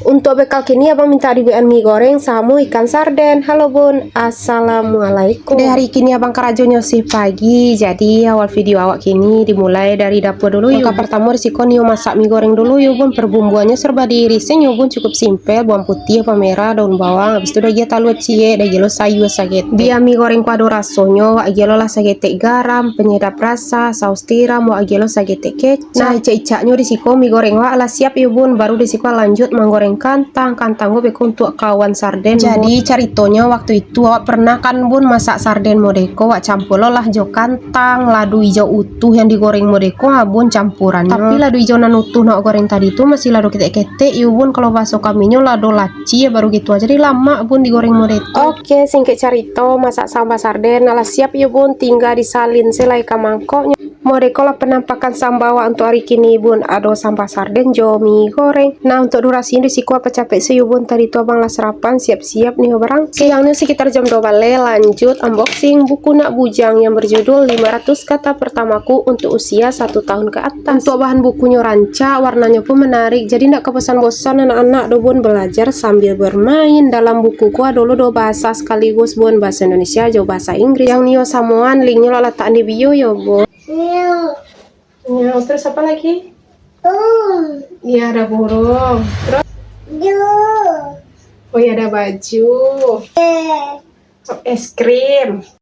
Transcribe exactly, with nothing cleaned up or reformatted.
Untuk bekal kini, abang minta dibuekan mi goreng samo ikan sarden. Halo bun, assalamualaikum. Dek hari kini abang karajonyo sih pagi, jadi awal video awak kini dimulai dari dapur dulu yo. Langkah partamo di siko nio masak mi goreng dulu yo bun. Perbumbuannyo serba diiris nyo bun, cukup simpel, bawang putiah, bawang merah, daun bawang, habis tu dagiah talua ciek, dagiah lo sayua saketek. Bia mi goreng ko ado rasonyo, wak agiah lo lah saketek garam, penyedap rasa, saus tiram, wak agiah lo saketek kecap. Nah, icak-icaknyo di siko mi goreng wak lah siap yo bun, baru di siko lanjut manggoreng kantang. Kantang ko beko untuak kawan sarden. Jadi caritonyo waktu itu awak pernah kan bun masak sarden modeko, wak campur lo lah jo kantang, lado ijau utuh yang digoreng modeko, ha bun campuran. Tapi lado ijau nan utuh nak goreng tadi tu masih lado ketek-ketek yo bun, kalau bahaso kaminyo lado laci baru gitu aja, jadi lamak bun digoreng modeko. Oke, singkek carito, masak samba sarden alah siap yo bun, tingga disalin se lai ka mangkoknyo. Modeko lah penampakan samba wak untuk hari kini bun, ado samba sarden jo mi goreng. Nah, untuk durasi di siko apo capek se yo bun, tadi tu abang lah sarapan, siap-siap nio barangkek. Siang ni sekitar jam dua baleh, lanjut unboxing buku Nak Bujang yang berjudul lima ratus Kata Pertamaku untuk Usia satu Tahun ke Atas. Untuk bahan bukunyo rancak, warnanyo pun menarik, jadi ndak kabosan-bosan anak-anak do bun belajar sambil bermain. Dalam buku ko ado lo duo bahasa sekaligus bun, bahasa Indonesia jo bahasa Inggris. Yang nio samoan, linknyo lah latak di bio yo bun. Nyau. Nyau, terus apa lagi? Burung. Iya, ada burung. Terus? Baju. Oh iya, ada baju. Eh. Es krim.